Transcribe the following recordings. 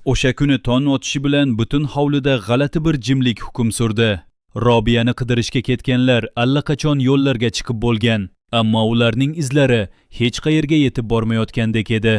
O'sha kuni tong otishi bilan butun hovlida g'alati bir jimlik hukm surdi. Robiyani qidirishga ketganlar allaqachon yo'llarga chiqib bo'lgan, ammo ularning izlari hech qayerga yetib bormayotgandek edi.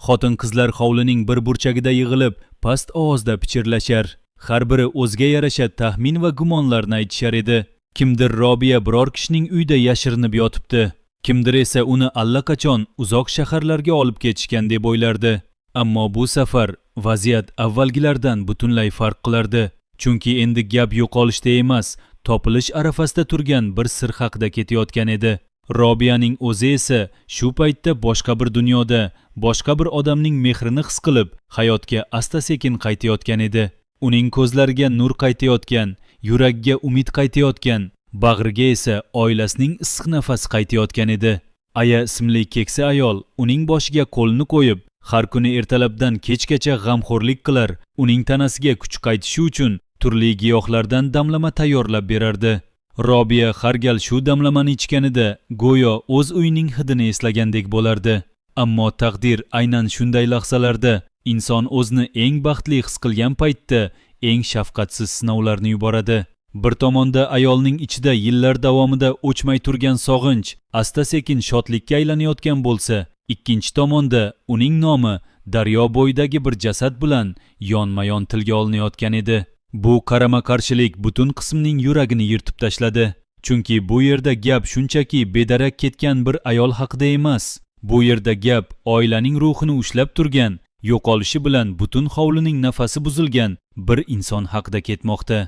Xotin-qizlar hovlining bir burchagida yig'ilib, past ovozda pichirlashar. Har biri o'ziga yarasha taxmin va gumonlarni aytishar edi. Kimdir Robiya biror kishining uyida yashirinib yotibdi. Kimdir esa uni allaqachon uzoq shaharlarga olib ketishgan deb o'ylardi. Ammo bu safar vaziyat avvalgilardan butunlay farq qilardi. Chunki endi gap yo'qolishda emas, topilish arafasida turgan bir sir haqida ketayotgan edi. Robiyaning o'zi esa shu paytda boshqa bir dunyoda, boshqa bir odamning mehrini his qilib, hayotga asta-sekin qaytayotgan edi. Uning ko'zlariga nur qaytayotgan, yuragiga umid qaytayotgan, bag'riga esa oilasining issiq nafasi qaytayotgan edi. Aya ismli keksa ayol uning boshiga qo'lini qo'yib, har kuni ertalabdan kechgacha g'amxo'rlik qilar, uning tanasiga kuch qaytishi uchun turli giyohlardan damlama tayyorlab berardi. Robiya har gal shu damlamani ichganida go'yo o'z uyining hidini eslagandek bo'lardi. Ammo taqdir aynan shunday lahzalarda inson o'zini eng baxtli his qilgan paytda eng shafqatsiz sinovlarni yuboradi. Bir tomonda ayolning ichida yillar davomida o'chmay turgan sog'inch asta-sekin shodlikka aylanayotgan bo'lsa, ikkinchi tomonda uning nomi daryo bo'yidagi bir jasad bilan yonma-yon tilga olinayotgan edi. Bu qarama-qarshilik butun qismning yuragini yirtib tashladi. Chunki bu yerda gap shunchaki bedarak ketgan bir ayol haqida emas. Bu yerda gap oilaning ruhini ushlab turgan, yo'qolishi bilan butun hovlining nafasi buzilgan bir inson haqida ketmoqda.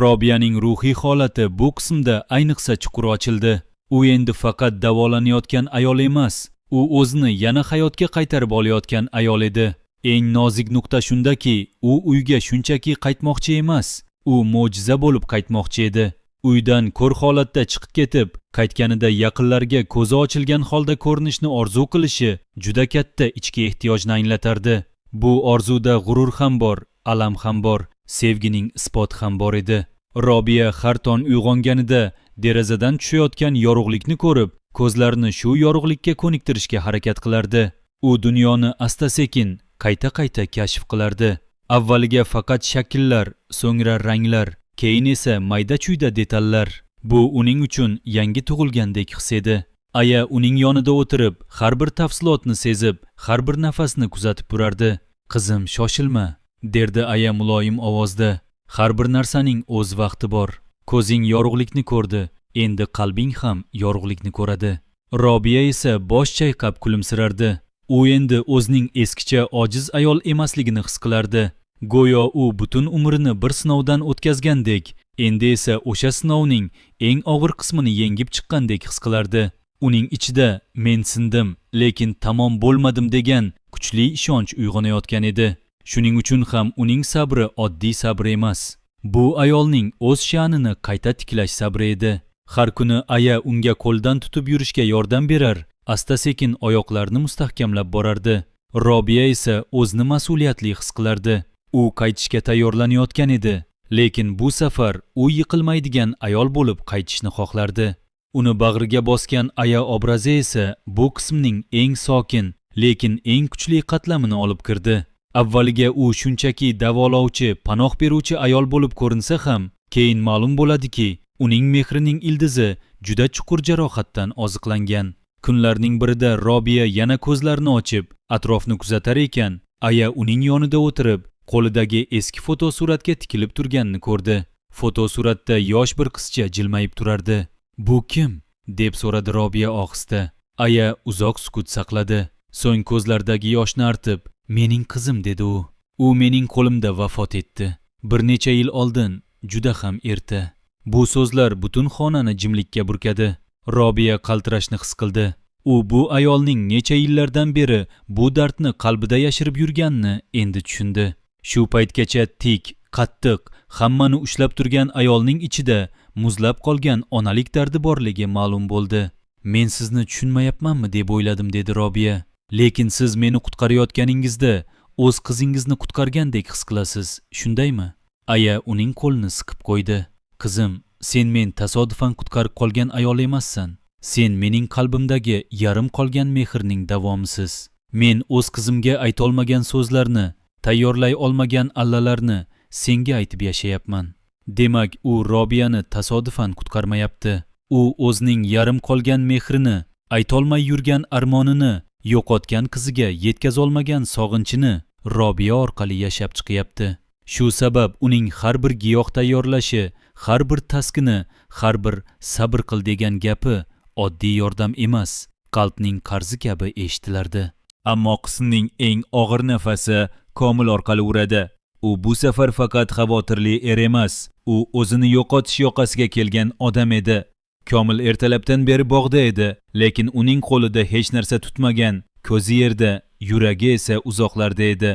Robiyaning ruhiy holati bu qismda ayniqsa chuqur ochildi. U endi faqat davolanayotgan ayol emas, u o'zini yana hayotga qaytarib olayotgan ayol edi. Eng nozik nuqta shundaki, u uyga shunchaki qaytmoqchi emas, u mo'jiza bo'lib qaytmoqchi edi. Uydan ko'r holatda chiqib ketib, qaytganida yaqinlarga ko'zi ochilgan holda ko'rinishni orzu qilishi juda katta ichki ehtiyojni anglatardi. Bu orzuda g'urur ham bor, alam ham bor, sevgining isboti ham bor edi. Robiya har tong uyg'onganida derazadan tushayotgan yorug'likni ko'rib, ko'zlarini shu yorug'likka ko'niktirishga harakat qilardi. U dunyoni asta-sekin, qayta-qayta kashf qilardi. Avvaliga faqat shakllar, so'ngra ranglar, keyin esa mayda-chuyda detallar. Bu uning uchun yangi tug'ilgandek his edi. Aya uning yonida o'tirib, har bir tafsilotni sezib, har bir nafasni kuzatib turardi. "Qizim, shoshilma", derdi aya muloyim ovozda. "Har bir narsaning o'z vaqti bor. Ko'zing yorug'likni ko'rdi, endi qalbing ham yorug'likni ko'radi." Robiya esa bosh chayqab kulimsirardi. U endi o'zining eskicha ojiz ayol emasligini his qilardi. Go'yo u butun umrini bir sinovdan o'tkazgandek, endi esa o'sha sinovning eng og'ir qismini yengib chiqqandek his qilardi. Uning ichida "Men sindim, lekin tamom bo'lmadim" degan kuchli ishonch uyg'onayotgan edi. Shuning uchun ham uning sabri oddiy sabr emas. Bu ayolning o'z sha'nini qayta tiklash sabri edi. Har kuni aya unga qo'ldan tutib yurishga yordam berar, asta-sekin oyoqlarini mustahkamlab borardi. Robiya esa o'zini mas'uliyatli his qilardi. U qaytishga tayyorlanayotgan edi, lekin bu safar u yiqilmaydigan ayol bo'lib qaytishni xohlardi. Uni bag'riga bosgan aya obrazi esa bu qismning eng sokin, lekin eng kuchli qatlamini olib kirdi. Avvaliga u shunchaki davolovchi, panoh beruvchi ayol bo'lib ko'rinsa ham, keyin ma'lum bo'ladiki, uning mehrining ildizi juda chuqur jarohatdan oziqlangan. Kunlarning birida Robiya yana ko'zlarini ochib, atrofni kuzatar ekan, aya uning yonida o'tirib, qo'lidagi eski fotosuratga tikilib turganini ko'rdi. Fotosuratda yosh bir qizcha jilmayib turardi. "Bu kim?" deb so'radi Robiya ohista. Aya uzoq sukut saqladi. So'ng ko'zlaridagi yoshni artib, "Mening qizim", dedi u. "U mening qo'limda vafot etdi. Bir necha yil oldin, juda ham erta." Bu so'zlar butun xonani jimlikka burkadi. Robiya qaltirashni his qildi. U bu ayolning necha yillardan beri bu dardni qalbida yashirib yurganini endi tushundi. Shu paytgacha tik, qattiq, hammani ushlab turgan ayolning ichida muzlab qolgan onalik dardi borligi ma'lum bo'ldi. "Men sizni tushunmayapmanmi deb o'yladim", dedi Robiya. "Lekin siz meni qutqarayotganingizda o'z qizingizni qutqargandek his qilasiz, shundaymi?" Aya uning qo'lini siqib qo'ydi. "Qizim, sen men tasodifan qutqarib qolgan ayol emassan. Sen mening qalbimdagi yarim qolgan mehrning davomisiz. Men o'z qizimga aytolmagan so'zlarni, Tayyorlay olmagan allalarni senga aytib yashayapman. Demak, u Robiyani tasodifan qutqarmayapti. U o'zining yarim qolgan mehrini, aytolmay yurgan armonini, yo'qotgan qiziga yetkazolmagan sog'inchini Robiya orqali yashab chiqyapti. Shu sabab uning har bir giyoh tayyorlashi, har bir taskini, har bir sabr qil degan gapi oddiy yordam emas, qalbning qarzi kabi eshitilardi. Ammo qismning eng og'ir nafasi Komil orqali uradi. U bu safar faqat xavotirli er emas, u o'zini yo'qotish yoqasiga kelgan odam edi. Komil ertalabdan beri bog'da edi, lekin uning qo'lida hech narsa tutmagan, ko'zi yerda, yuragi esa uzoqlarda edi.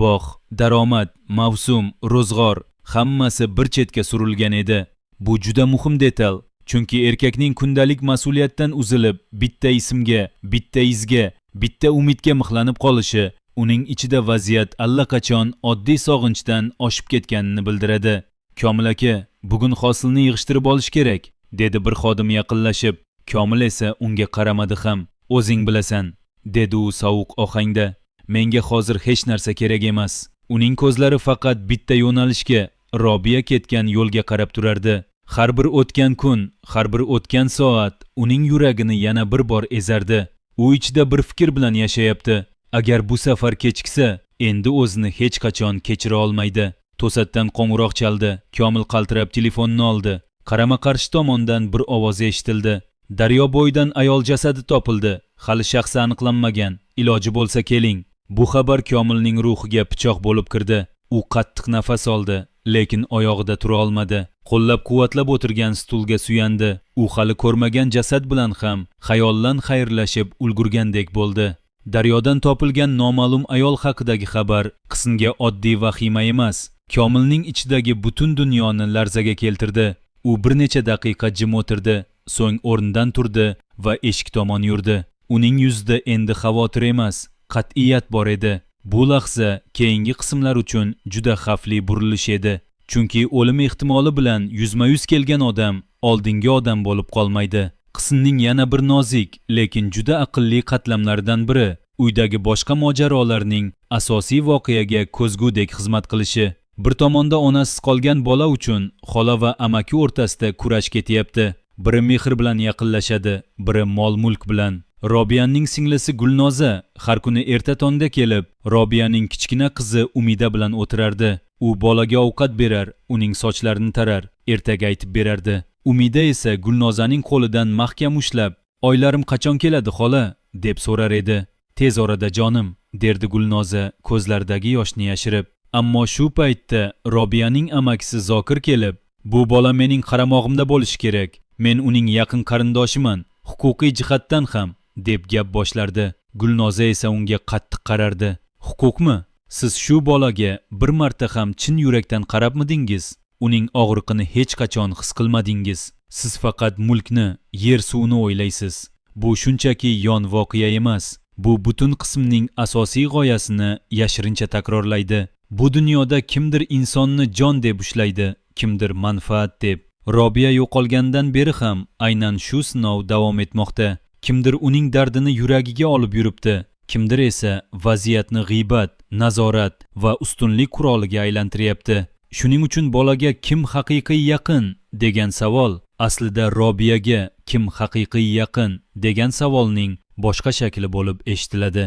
Bog', daromad, mavsum, ro'zg'or hammasi bir chetga surilgan edi. Bu juda muhim detal, chunki erkakning kundalik mas'uliyatdan uzilib, bitta ismga, bitta izga, bitta umidga mixlanib qolishi uning ichida vaziyat allaqachon oddiy sog'inchdan oshib ketganini bildiradi. Komil aka, bugun hosilni yig'ishtirib olish kerak, dedi bir xodim yaqinlashib. Komil esa unga qaramadi ham. O'zing bilasan, dedi u sovuq ohangda. Menga hozir hech narsa kerak emas. Uning ko'zlari faqat bitta yo'nalishga, Robiya ketgan yo'lga qarab turardi. Har bir o'tgan kun, har bir o'tgan soat uning yuragini yana bir bor ezardi. U ichida bir fikr bilan yashayapti. Agar bu safar kechiksa, endi o'zini hech qachon kechira olmaydi. To'satdan qo'ng'iroq chaldi. Komil qaltirab telefonni oldi. Qarama-qarshi tomondan bir ovoz eshitildi. Daryo bo'yidan ayol jasadi topildi. Hali shaxsi aniqlanmagan. Iloji bo'lsa keling. Bu xabar Komilning ruhiga pichoq bo'lib kirdi. U qattiq nafas oldi, lekin oyog'ida tura olmadi. Qo'llab-quvvatlab o'tirgan stulga suyandi. U hali ko'rmagan jasad bilan ham xayollan xayrlashib ulgurgandek bo'ldi. Daryodan topilgan noma'lum ayol haqidagi xabar qismga oddiy vahima emas, Komilning ichidagi butun dunyoni larzaga keltirdi. U bir necha daqiqa jim o'tirdi, so'ng o'rnidan turdi va eshik tomon yurdi. Uning yuzida endi xavotir emas, qat'iyat bor edi. Bu lahza keyingi qismlar uchun juda xavfli burilish edi. Chunki o'lim ehtimoli bilan yuzma-yuz kelgan odam oldingi odam bo'lib qolmaydi. Qismning yana bir nozik, lekin juda aqlli qatlamlaridan biri uydagi boshqa mojarolarning asosiy voqeaga ko'zgudek xizmat qilishi. Bir tomonda onasiz qolgan bola uchun xola va amaki o'rtasida kurash ketyapti. Biri mehr bilan yaqinlashadi, biri mol-mulk bilan. Robiyaning singlisi Gulnoza har kuni erta tongda kelib, Robiyaning kichkina qizi Umida bilan o'tirardi. U bolaga ovqat berar, uning sochlarini tarar, ertak aytib berardi. Umida esa Gulnozaning qo'lidan mahkam ushlab, "Oylarim qachon keladi, xola?" deb so'rar edi. "Tez orada jonim", derdi Gulnoza ko'zlaridagi yoshni yashirib. Ammo shu paytda Robiyaning amakisi Zokir kelib, "Bu bola mening qaramog'imda bo'lishi kerak. Men uning yaqin qarindoshiman, huquqiy jihatdan ham", deb gap boshlardi. Gulnoza esa unga qattiq qarardi. "Huquqmi? Siz shu bolaga bir marta ham chin yurakdan qarabmidingiz? Uning og'riqini hech qachon his qilmadingiz. Siz faqat mulkni, yer suvni o'ylaysiz. Bu shunchaki yon voqea emas. Bu butun qismning asosiy g'oyasini yashirincha takrorlaydi. Bu dunyoda kimdir insonni jon deb ushlaydi, kimdir manfaat deb. Robiya yo'qolgandan beri ham aynan shu sinov davom etmoqda. Kimdir uning dardini yuragiga olib yuribdi, kimdir esa vaziyatni g'iybat, nazorat va ustunlik quroliga aylantiryapti. Shuning uchun bolaga kim haqiqiy yaqin degan savol aslida Robiyaga kim haqiqiy yaqin degan savolning boshqa shakli bo'lib eshitiladi.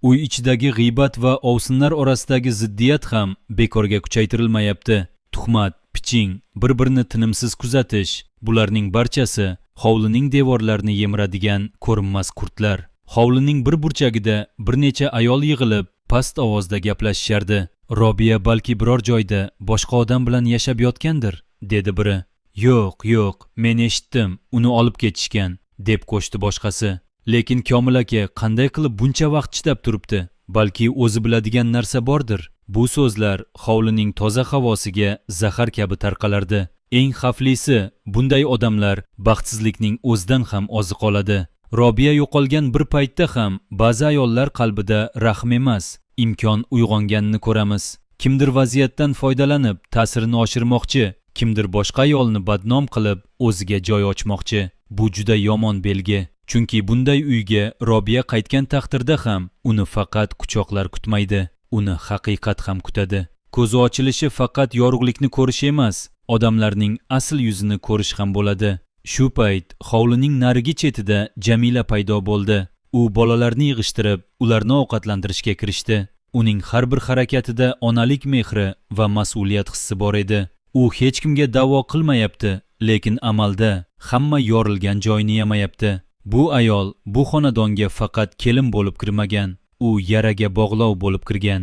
Uy ichidagi g'iybat va ovsinlar orasidagi ziddiyat ham bekorga kuchaytirilmayapti. Tuhmat, piching, bir-birini tinimsiz kuzatish, bularning barchasi hovlining devorlarini yemiradigan ko'rinmas qurtlar. Hovlining bir burchagida bir necha ayol yig'ilib, past ovozda gaplashishardi. Robiya balki biror joyda boshqa odam bilan yashab yotgandir, dedi biri. "Yo'q, yo'q, men eshitdim, uni olib ketishgan", deb qo'shdi boshqasi. Lekin Komil aka qanday qilib buncha vaqt chidab turibdi? Balki o'zi biladigan narsa bordir. Bu so'zlar hovlining toza havosiga zahar kabi tarqalardi. Eng xavflisi, bunday odamlar baxtsizlikning o'zidan ham oziq oladi. Robiya yo'qolgan bir paytda ham ba'zi ayollar qalbida rahm emas, imkon uyg'onganini ko'ramiz. Kimdir vaziyatdan foydalanib ta'sirini oshirmoqchi, kimdir boshqa ayolni badnom qilib o'ziga joy ochmoqchi. Bu juda yomon belgi. Chunki bunday uyga Robiya qaytgan taqdirda ham uni faqat quchoqlar kutmaydi. uni haqiqat ham kutadi. Ko'zi ochilishi faqat yorug'likni ko'rish emas, odamlarning asl yuzini ko'rish ham bo'ladi. Shu payt hovlining narigi chetida Jamila paydo bo'ldi. U bolalarni yig'ishtirib, ularni ovqatlantirishga kirishdi. Uning har bir harakatida onalik mehri va mas'uliyat hissi bor edi. U hech kimga da'vo qilmayapti, lekin amalda hamma yorilgan joyini yamayapti. Bu ayol bu xonadonga faqat kelin bo'lib kirmagan, u yaraga bog'lov bo'lib kirgan.